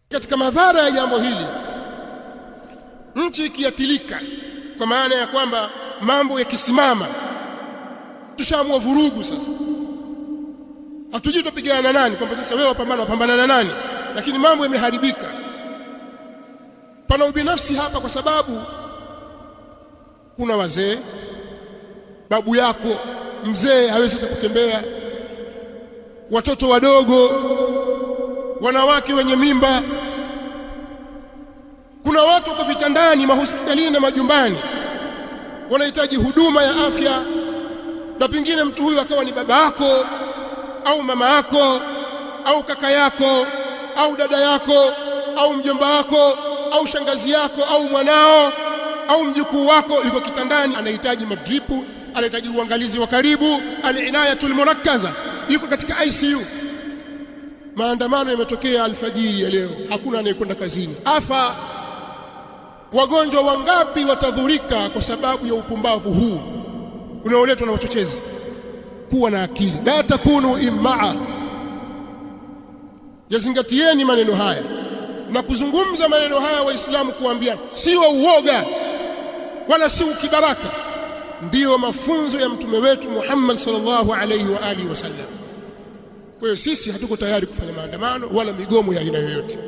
Katika madhara ya jambo hili, nchi ikiatilika, kwa maana ya kwamba mambo yakisimama, tushaamua vurugu sasa, hatujui tupigana na nani, kwamba sasa wewe wapambana, wapambana na nani, lakini mambo yameharibika. Pana ubinafsi hapa, kwa sababu kuna wazee, babu yako mzee hawezi hata kutembea, watoto wadogo, wanawake wenye mimba, kuna watu wako vitandani, mahospitalini na majumbani, wanahitaji huduma ya afya, na pengine mtu huyu akawa ni baba yako au mama yako au kaka yako au dada yako au mjomba wako au shangazi yako au mwanao au mjukuu wako, yuko kitandani, anahitaji madripu, anahitaji uangalizi wa karibu, alinayatul murakkaza, yuko katika ICU. Maandamano yametokea alfajiri ya leo, hakuna anayekwenda kazini. Afa, wagonjwa wangapi watadhurika kwa sababu ya upumbavu huu unaoletwa na wachochezi? Kuwa na akili, la takunu immaa. Yazingatieni maneno haya na kuzungumza maneno haya Waislamu, kuambia si wa uoga wala si ukibaraka, ndiyo mafunzo ya mtume wetu Muhammad sallallahu alaihi wa alihi wasallam. Kwa hiyo sisi hatuko tayari kufanya maandamano wala migomo ya aina yoyote.